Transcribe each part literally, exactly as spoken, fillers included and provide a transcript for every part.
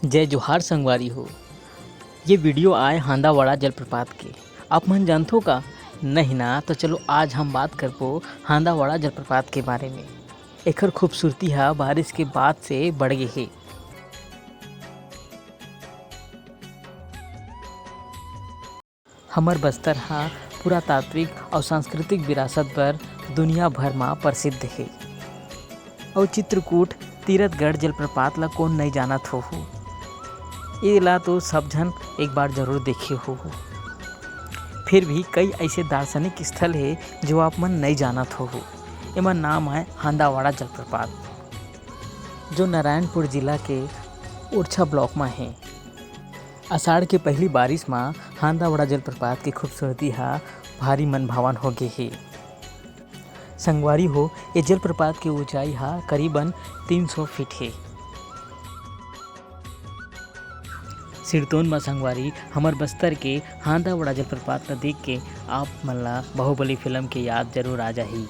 जय जोहार संगवारी हो। ये वीडियो आय हांदावाड़ा जलप्रपात के। आप मन जानथो का? नहीं ना, तो चलो आज हम बात करबो हांदावाड़ा जलप्रपात के बारे में। एखर खूबसूरती हा बारिश के बाद से बढ़ गे हे। हमर बस्तर हा पुरातात्विक अउ सांस्कृतिक विरासत बर दुनिया भर मा प्रसिद्ध हे। अउ चित्रकूट तीरथगढ़ जलप्रपात ला कोन नइ जानत होहू? एला तो सब झन एक बार जरूर देखे होहू। फिर भी कई ऐसे दार्शनिक स्थल हे जो आप मन नइ जानत होहू। एमन नाम आय हांदावाड़ा जलप्रपात, जो नारायणपुर जिला के ओरछा ब्लॉक मा हे। आषाढ़ के पहली बारिश मा हांदावाड़ा जलप्रपात के खूबसूरती हा भारी मनभावन हो गे हे। संगवारी हो, ये जलप्रपात के ऊंचाई हा करीबन तीन सौ फीट हे। सिरतोन मा संगवारी, हमर बस्तर के हांदावाड़ा जलप्रपात ला देख के आप मन ला बाहुबली फिल्म के याद जरूर आ जाही।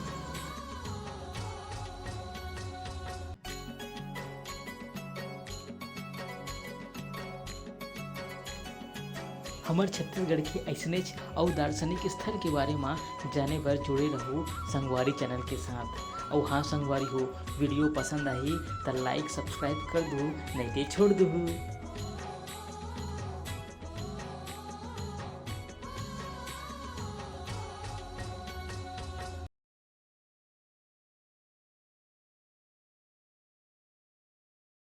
हमर छत्तीसगढ़ के अइसनेच अउ दार्शनिक स्थल के बारे मा जाने बर जुड़े रहू संगवारी चैनल के साथ। अउ हाँ संगवारी हो, वीडियो पसंद आही त लाइक सब्सक्राइब कर दू, नहीं ते छोड़ दू।